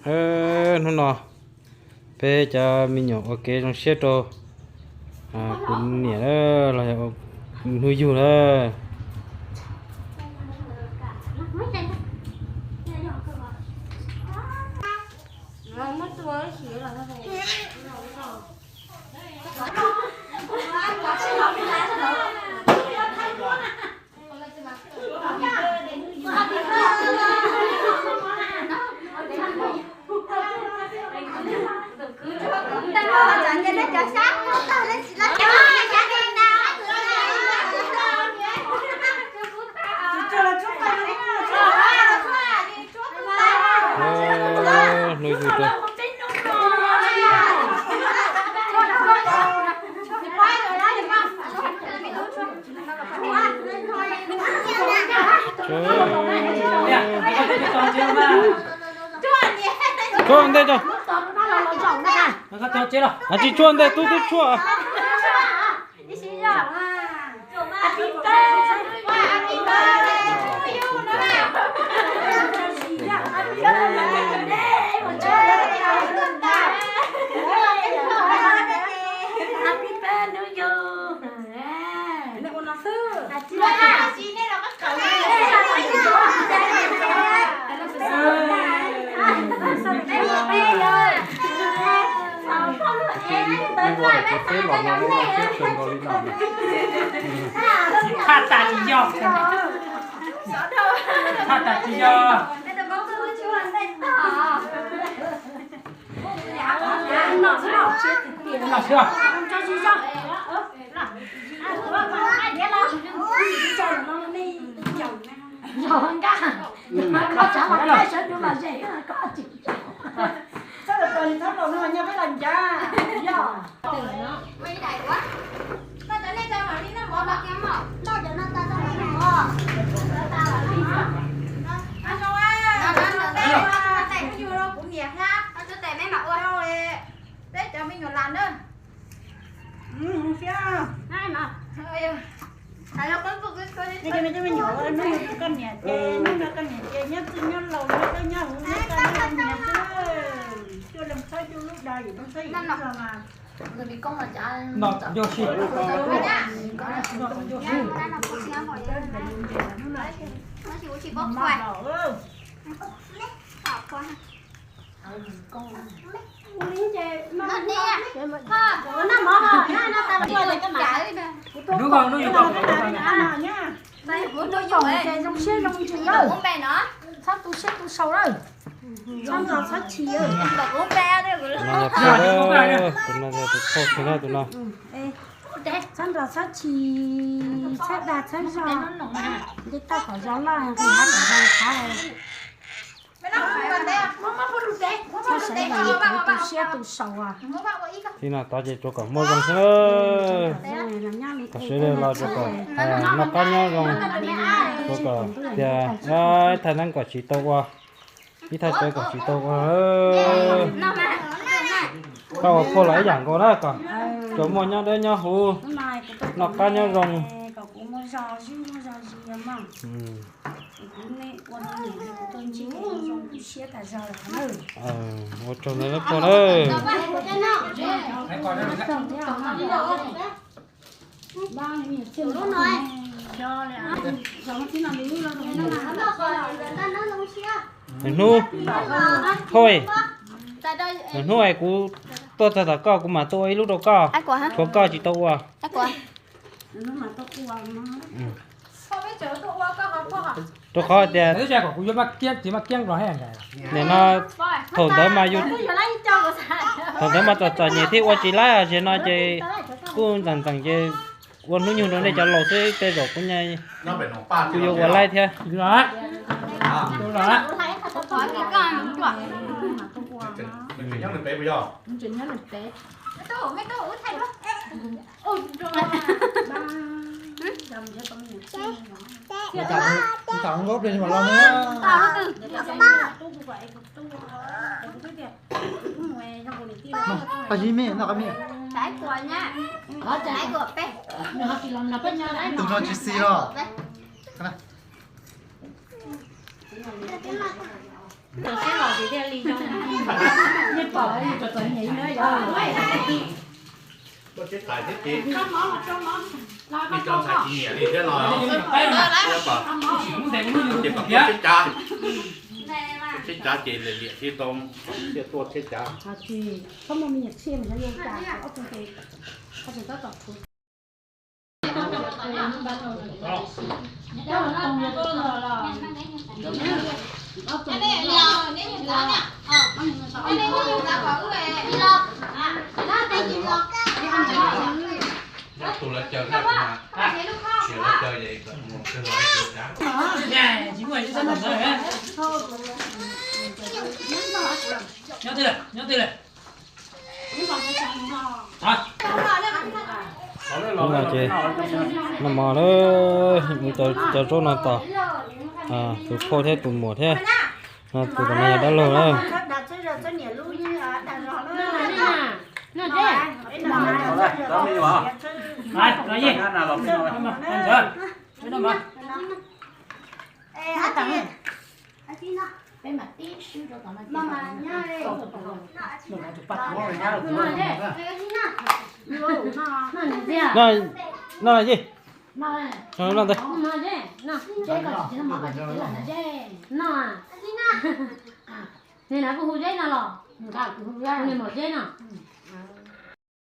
Hnub no peb cov me nyuam ua kev zoo siab rau kuv niam los yog hnub yug na. Hnub yug rau. Tshuab ntej tso. Tsis tshuab ntej, tub twb tshuab. Tsis phaj tas tsis yog, phaj tas tsis yog. Peb cov me nyuam las na. Hnub no koj niam ces, hnub no koj niam ces nyob txwj nyob laus nyob dawb nyob huv nyob kaj nyob niam xwb. Cuaj leej txhawb cuaj lub dag yim leej txhawb yim lub zog mas. Hnub no hnub yug, zoo siab zoo ntsws lawm, txhob tu siab tu sau lawm, txhob nrog txhob chim. Tus no yog tus thauj tsheb na, tus no. Txhob nrog txhob chim, txhob dag txhob zog, nce toj kom zoo loj, nqis hav kom zoo qhov. Txhob sawv daws tu siab tu sau. Txij no tod ces tsuas kom muaj zoo xwb. Kom sawv daws los tsuas kom noj qab nyob zoo, tsuas kom tias ib thaj neeb kom tsis tau ua, ib thaj tsawv kom tsis tau ua. Tau ua phuaj los ib yam nkaus na, kom tsuas muaj nyob dawb nyob huv, noj qab nyob zoo. Ua tsaug ntawm pog na. Hnub, Thoj, hnub es kuv tuaj txog tom koj kuv mam tuaj ua ib lub rau koj, tshuav koj tsis tau ua. Rau qhov tias nim no thaum ntawd mas yus, thaum ntawd mas txom txom nyem thiab ua tsis laib, ces no ces kuj ntxeem ntxeem ces ua hnub nyoog rau nej cov laus xwb, tej zaum kuj, kuj yuav ua laib thiab. Tus no tsis xis los. Tus siab los ces thiaj li zoo. Yeej pom txom txom nyem no yog. Tuaj tsheb tais thiab ces nej cov ntxhais tsis nyiam li thiab no. Ces kom tuaj tsheb cav, tuaj tsheb cav ces liam liam thiaj tau, thiaj tuaj tsheb cav. Tus lawv caw na, tus mas, tus lawv caw es mus twg los cav. Nyob twg lawm, nyob twg lawm? Hnub no ces noj mov lawm, mus cov zaub no tos tus phauj thiab tus muam thiab. No tus no yog dab laug na. No, no, no ntag. Nws na kuj hu Zeb no los, nws mom Zeb no.